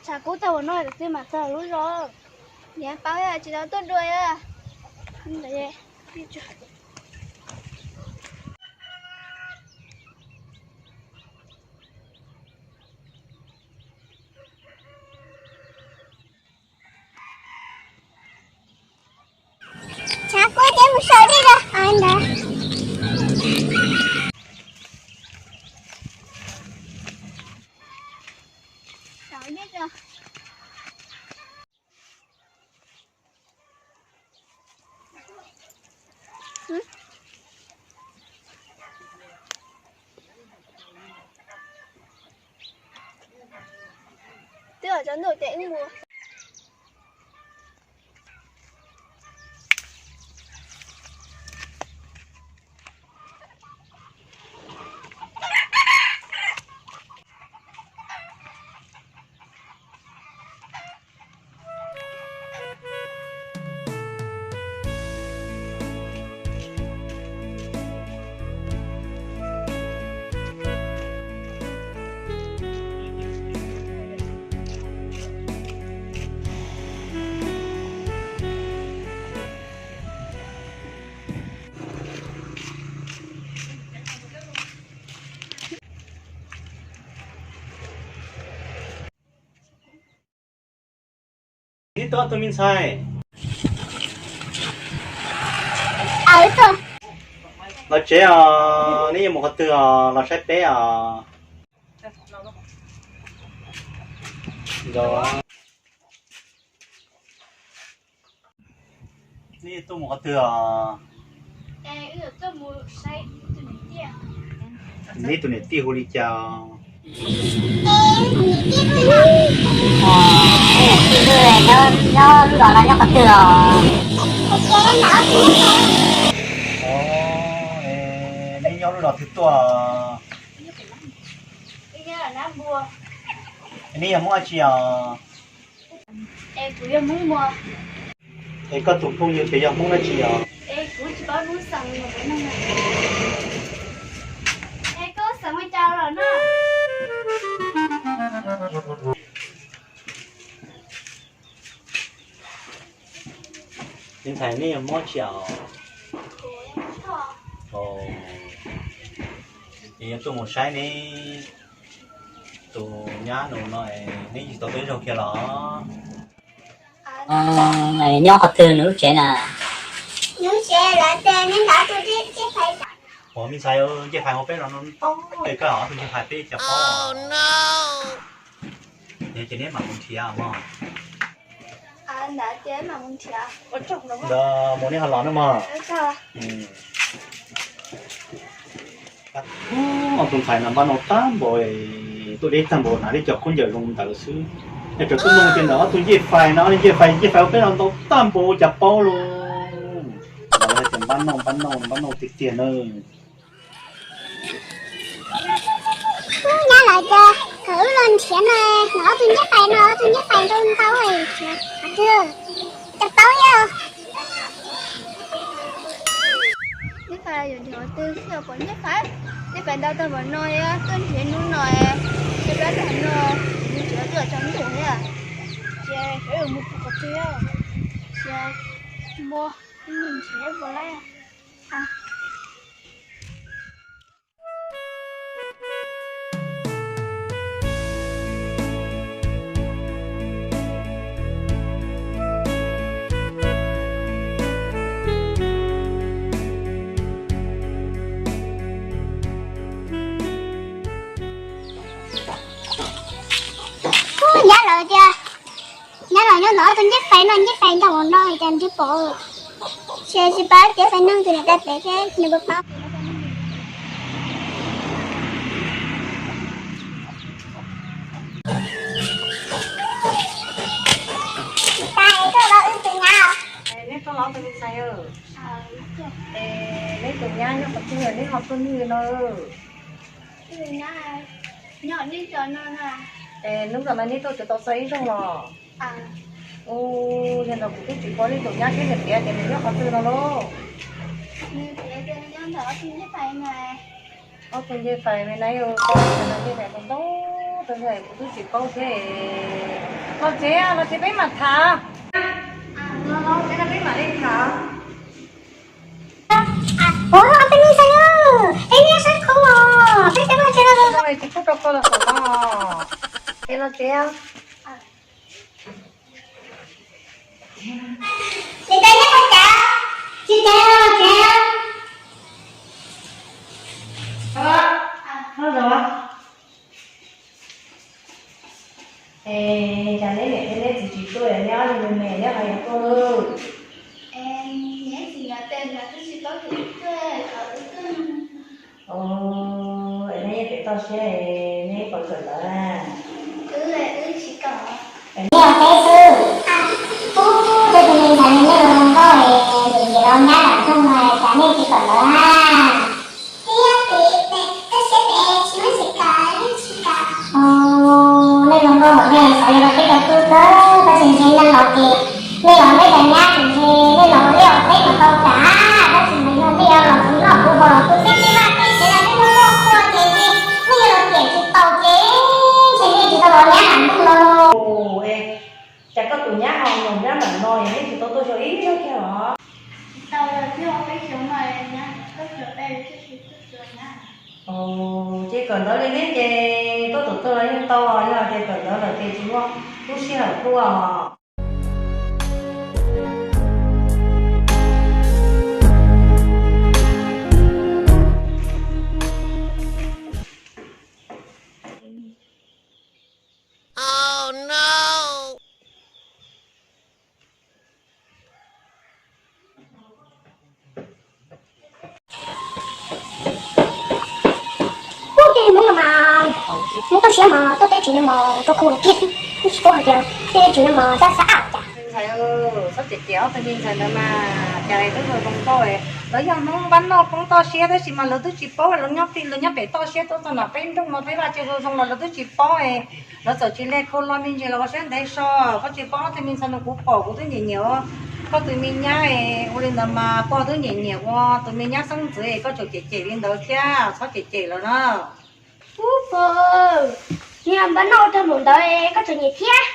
Tham kub tag ua no tus twg mam txog lub zos. Niam paub tsis tau tuaj dua. Tshav kub ces mus saum dej rau ntawd. Twb cov ntuj ces wb mus. Neb tuaj ob tug me ntxhais. Los tsev os, neb yuav mus qhov twg os, los saib peb os. Neb tuaj mus qhov twg os? Neb tus niam tij hu li cas? Neb nyob lub zos twg tuaj? Neb yog Hmoob dab tsi os? Es koj tus phooj ywg ces yog Hmoob dab tsi os? Me ntxhais, neb yog Hmoob dab tsi os? Es yuav tuaj mus saib neb tus nyab nus no, neb tsis tau peb zaug kiag los? Nyob qhov twg nws lub tsev na? Ua me ntxhais, ncej fais hauv peb los no tau, koj ob tug ncej fais peb cov paub. Yog ces neb mam mus nrhiav mog. Ntawd mus neb ho los na mog. Ob tug ntxhais no npaj no tag npaum, tuaj deb tag npaum hnav li cov khaub ncaws zoo ntawd xwb. Es cov tuaj nug tias ntawm ob tug ncej fais no, ncej fais, ncej fais ua peb no ntau tag npaum cas paub lauj. Ntawd hais tias npaj no, npaj no, npaj no tiag tiag na. Nyab lawv tias kom wb los nrhiav no, ob tug ncej fais no, ob tug ncej fais ntau ntau, qhov twg cas paub yog. Ncej fais yuav nrhiav qhov twg xwb pom ncej fais, ncej fais ntau tag npaum no, tuaj nrhiav hnub no, ncej fais tag no, nws tseem tuaj tsaus ntuj thiab. Ces yuav mus qhov twg, ces npua nrhiav puas laib. Nyab lawv tias, nyab lawv nyob ntawm ob tug ncej fais no, ncej fais ntau no cas nws pom. Ces tsis paub tias fais neeg tus niam tais pem thiab nws puas paub. Neb tuaj los tus me ntxhais, neb tus nyab nyob qhov twg neb ho tuaj nws no? Hnub no neb tuaj tsis tau txog ib zaug los? Ua, yog ntawd kuv twb tsis paub neb tus nyab thiab nws piav tias nws nyob qhov twg no lauj. Ob tug ncej fais me na, ncej fais ntau ntau Kuv twb tsis paub thiab. Los tsev, los tsev peb mam tham. Los tsev no peb mam li tham. Ua, peb me ntxhais, peb nyob sab qhov os, peb tsis muaj tsev los tsis pub rau koj los xav no. Es los tsev. Ces koj nyob qhov twg? Tsis tsev los tsev. Es cas neb niam thiab neb txiv tsis tuaj, neb ob niag me me neb ho yuav tuaj? Es neb yeej pem toj siab, neb puas kawm ntawv na? Neb ua teb xwb, pub tej tus me ntxhais neb los zoo nkauj es nyiam nyiam los nyab nram nroog no cas nej tsis kawm ntawv na? Twb yog pem toj siab pem tsis muaj tsev kawm, tsis kawm. Nej zoo nkauj heev, nej xav li no peb tau tub kawg, tab sis ntshe nej los ces nej los nej cov nyab ces ntshe nej los ua liaj ua teb mas tau tas, tab sis ntshe nej yuav los kuv noj kuv haus los kuv peb tej vaj tej tsev los nej muab loj qhua ces ntshe nej yuav los tiam tsis tau ces ntshe nej tsis tau los nyab nram nroog no. Cas koj tus nyab ho mus nyob nram no es neb tsis tau tuaj xyuas ib zaug kiag los? Ces kawm ntawv li neb ces tuaj thaum twg los yeej tau, yog tias kawm ntawv lawm ces tsis muaj lub sij hawm tuaj. Ub, tej Hmoob no mas Hmoob toj siab mas tuaj teb tsis no mas rau khu kiag xwb, twb tsis paub hais tias tej teb tsis no mas tab xab ab cas. Ntxhais, txhob cem cem ob tug me ntxhais ntawd mas, cas lawv twb zoo zoo nkauj, lawv yog Hmoob npab noj Hmoob toj siab tab sis mas lawv twb tsis paub, lawv nyob pem toj siab tuaj txog nram peb nroog no peb vaj tse zoo zoo los lawv twb tsis paub. Lawv txawm tsis leg khau lo me ntsis los ua siab ntev so, koj tsis paub ob tug me ntxhais no kuv pom kuv twb nyiam nyiam ua koj tus me nyab, ua li ntawd mas koj twb nyiam nyiam ua tus me nyab xeeb ntxwv, koj tseem cem cem li ntawd thiab, txhob cem cem lawv na. Ub, pog, niag npab noj tag npaum ntawd koj tseem nyiam thiab.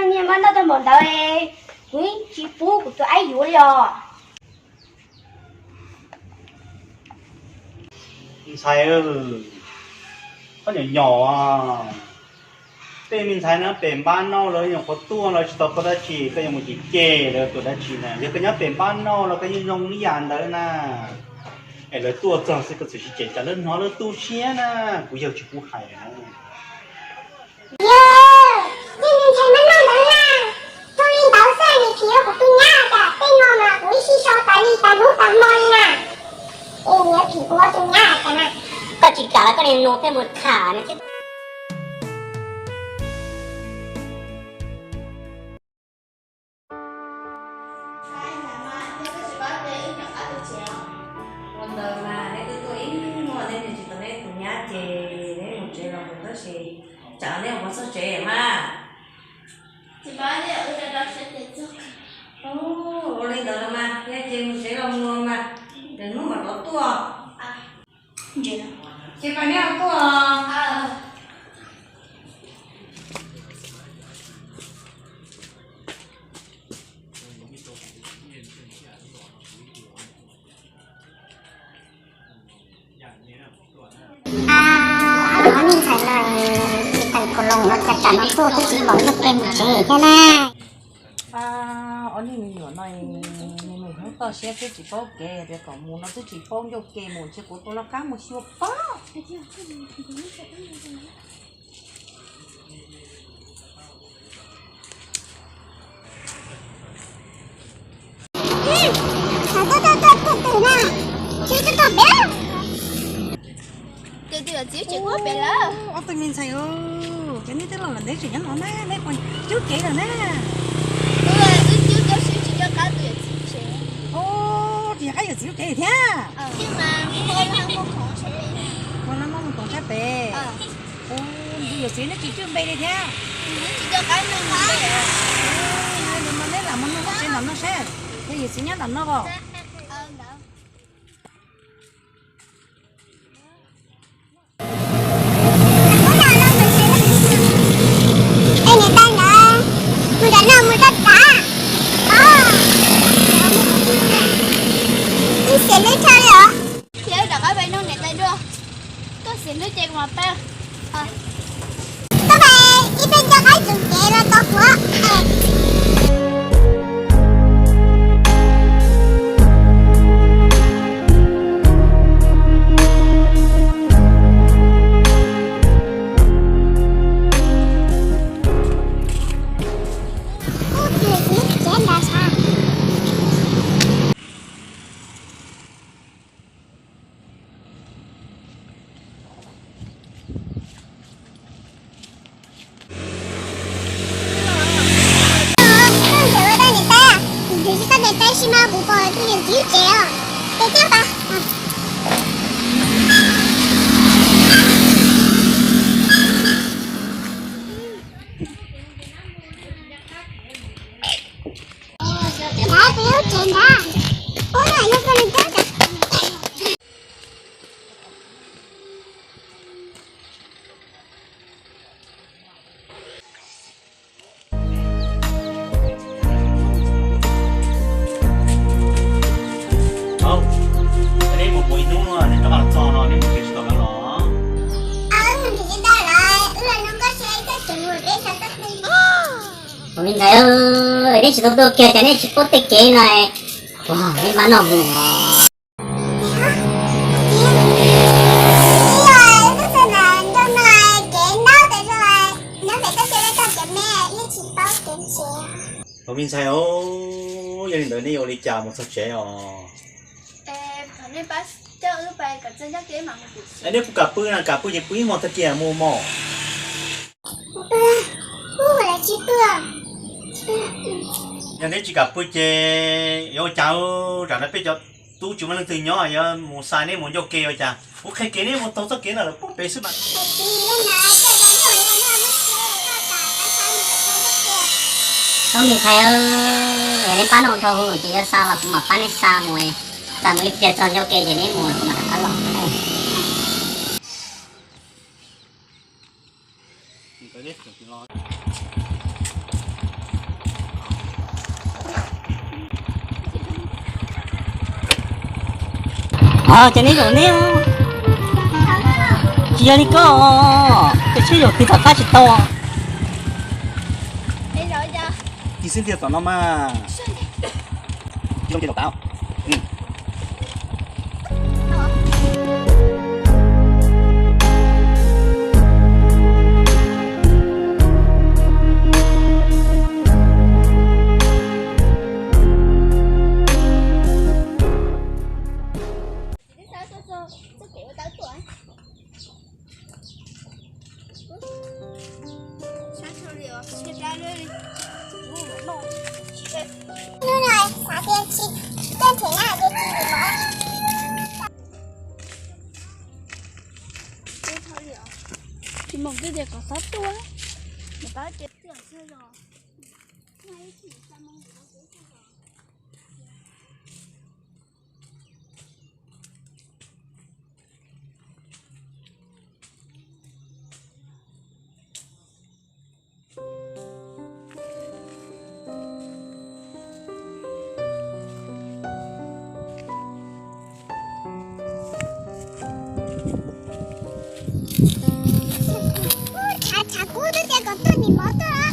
Niag npab noj tag npaum ntawd, kuv tsis pub kuv tus aib yuav li os. Ntxhais, koj nyuam nyom, tej me ntxhais no pem npab noj lawv nyuam qhuav tuaj lawv tsis tau paub dab tsi koj yuav mus cem cem lawv tus dab tsi na. Yog koj nyob pem npab noj los koj yeej zoo ib yam ntawd na. Es lawv tuaj txog xwb koj txawm sib cem cas lawv hnov lawv tu siab na. Kuv yawg tsis pub hais na. Yog, tej me ntxhais npab noj ntawd na, zoo li ntawd xwb nws tsis yog kuv tus nyab cas tej no mas kuv ib sij sau tas li tas hnub tas hmo li na. Es nws yuav phim kuv ua tus nyab cas na. Koj tsis kam los koj niag nus pheej mus tham no thiab. Ua ntawd mas neb twb tuaj ib muag neb tsis tau neb tus nyab ces neb mus tsev los mus tab sis tsam neb mus txog tsev mas. Ua li ntawd los mas, yog ces mus tsev los mus mas, lwm hnub mam rov tuaj. Ces mas neb tuaj. Ob niag ntxhais no, tsis tawm kaus loos no cas tsam no tuaj twb tsis pom ntuj pem mus tsev thiab na. Ob niag me nyuam no, nws mus Hmoob toj siab twb tsis paub kev, tias kom mus no twb tsis paub ncauj ke mus, ces kuv tus laj kab mus xyuas pab. Tus twm na, tsis tau tom peb. Tus twm txiv tsis kuab pem lawm. Ob tug me ntxhais, ces neb twb los lawm ntev tseem nyob no na, neb puas cub kev lawm na? Wb cub cov siv tsis nco qab tus yawm txiv tsev. Tsis nco qab yawm txiv lub tsev thiab. Ua no muaj mus koom sab pem. Tus yawm txiv neb tsis cwj npe li thiab. Tsis nco qab npe. Ntawd mas neb lam mus nug lub tsev nram no seb, yog yawm txiv nyob nram no os. Hnub no lawv Tab sis ib pliag nco qab txog kev los tau kuv. Neb mus pw ib hnub, neb rov qab los txog no neb mus kev tsis tau lawm los? Ua me ntxhais, neb tsis tau tuaj kiag ces neb tsis paub tej kev no, neb pab noj mus. Ua me ntxhais, yog li ntawd neb yuav ua li cas mus txog tsev os? Neb puas kam pw na, kam pw ces pw ib hmos tag kis mus mog. Yog neb tsis kam pw ces yuav ua cas, tam no peb cov tub tsis muaj leej twg nyob, yuav mus xa neb mus ncauj ke ua cas? Kuv qhia kev neb mus taug txoj kev no lawm puag pem xwb mas. Ua me ntxhais, neb pab noj dhau ces yuav xa los kuv mam pab neb xa mus, xa mus ib pliag txog ncauj ke ces neb mus kuv mam rov qab los. Ces neb zaum neb, tsis yog li koj, koj tsheb zaum twg tom qab tsis tau. Tig xwb tiag tom no mas. Zoo ces zaum tas. Hnub no xav tias tsis tuaj nrhiav na ces tsis nrhiav. Tsis mus twb tias kom txhob tuaj, nws pab tias tuaj xwb los. Tshav tshav kub twb tias kom tuaj nim mov tuaj.